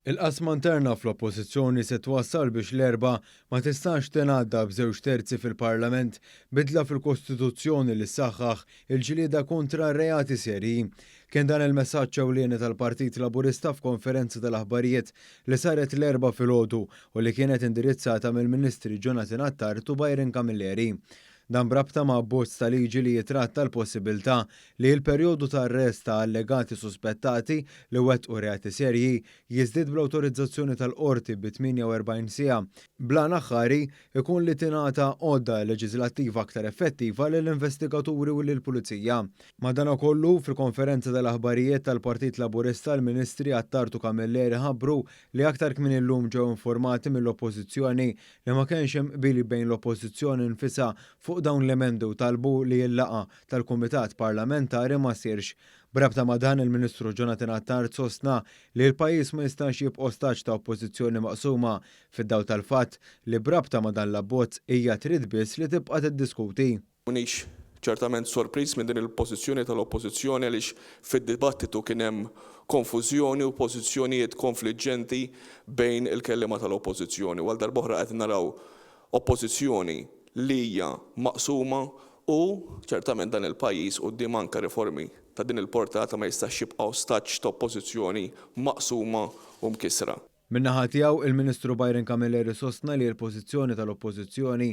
Il-qasma interna fl-Oppożizzjoni se twassal biex l-Erbgħa ma tistax tingħadda b'żewġ terzi fil-Parlament bidla fil-Kostituzzjoni li ssaħħaħ il-ġlieda kontra reati serji. Kien dan il-messaġġ ewlieni tal-Partit Laburista f'konferenza tal-aħbarijiet li saret l-Erbgħa filgħodu u li kienet indirizzata mill-Ministri Jonathan Attard u Byron Camilleri. Dan b'rabta ma' abbozz ta' liġi li jitratta l-possibilità li l-perjodu ta' arrest ta' allegati suspettati li wettqu reati serji jiżdied bl-awtorizzazzjoni tal-Qorti bi 48 siegħa. Bl-għan aħħari ikun li tingħata għodda leġislattiva aktar effettiva lill-investigaturi u lill-Pulizija. Madanakollu, fil-konferenza tal-aħbarijiet tal-Partit Laburista l-Ministri Attard u Camilleri ħabbru li aktar kmieni llum ġew informati mill-Oppożizzjoni li ma kienx hemm qbil bejn l-Oppożizzjoni nfisha fuq dawn l-emendi u talbu li l-laqgħa tal-Kumitat Parlamentari ma ssirx. B'rabta ma' dan, il-Ministru Jonathan Attard sostna li l-pajjiż ma jistax jibqa' ostaġġ ta' Oppożizzjoni maqsuma fid-dawl tal-fatt li b'rabta ma' dan l-abbozz hija trid biss li tibqa' tiddiskuti. M'iniex ċertament sorpriż minn din il-pożizzjoni tal-Oppożizzjoni għaliex fid-dibattitu kien hemm konfużjoni u pożizzjonijiet konfliġġenti bejn il-kelliema tal-Oppożizzjoni u għal darb'oħra qed naraw Oppożizzjoni li hija maqsuma u ċertament dan il-pajjiż quddiem anke riformi ta' din il-portata ma jistax jibqa' ostaġġ ta' Oppożizzjoni maqsuma u mkissra. Min-naħa tiegħu, il-Ministru Byron Camilleri sostna li l-pożizzjoni tal-Oppożizzjoni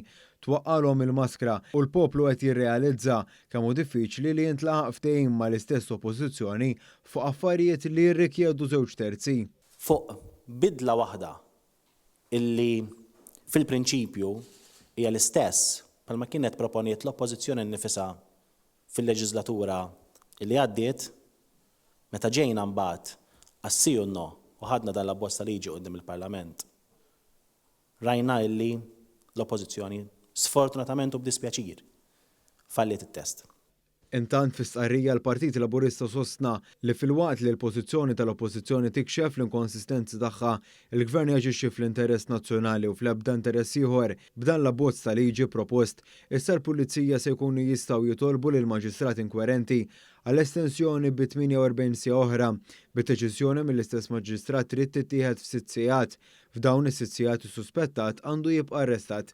twaqqalhom il-maskra u l-poplu qed jirrealizza kemm hu diffiċli li jintlaħaq ftehim mal-istess Oppożizzjoni fuq affarijiet li jirrikjedu żewġ terzi. Fuq bidla waħda illi fil-prinċipju hija l-istess bħalma kienet proponiet l-Oppożizzjoni nnifisha fil-leġiżlatura li għaddiet, Meta ġejna mbagħad għas-sì u n-no u ħadna dan l-abbozz ta' liġi quddiem il-Parlament, rajna illi l-Oppożizzjoni, sfortunatament u b'dispjaċir, falliet it-test. Intant fi stqarrija l-Partit Laburista sostna li filwaqt li l-pożizzjoni tal-Oppożizzjoni tikxef l-inkonsistenzi tagħha, il-Gvern jaġixxi fl-interess nazzjonali u fl-ebda interess ieħor. B'dan l-abbozz ta' liġi propost, issa l-Pulizija se jkunu jistgħu jitolbu lill-Maġistrat inkwerenti għal estensjoni bi 48 siegħa oħra, bid-deċiżjoni mill-istess maġistrat trid tittieħed f'sitt sigħat. F'dawn is-sitt sigħat is-suspettat għandu jibqa' arrestat.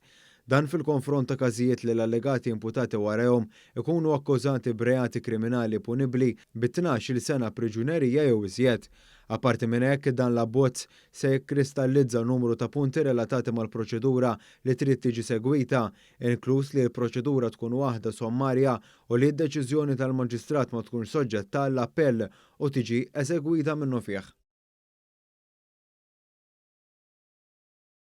Dan fil-konfront ta' każijiet li l-allegati imputati warajhom ikunu akkużati b'reati kriminali punibbli bi 12-il sena priġunerija jew iżjed. Apparti minn hekk, dan l-abbozz se jikkristallizza numru ta' punti relatati mal-proċedura li trid tiġi segwita, inkluż li l-proċedura tkun waħda sommarja u li d-deċiżjoni tal-maġistrat ma tkunx soġġetta għall-appell u tiġi eżegwita minnufih.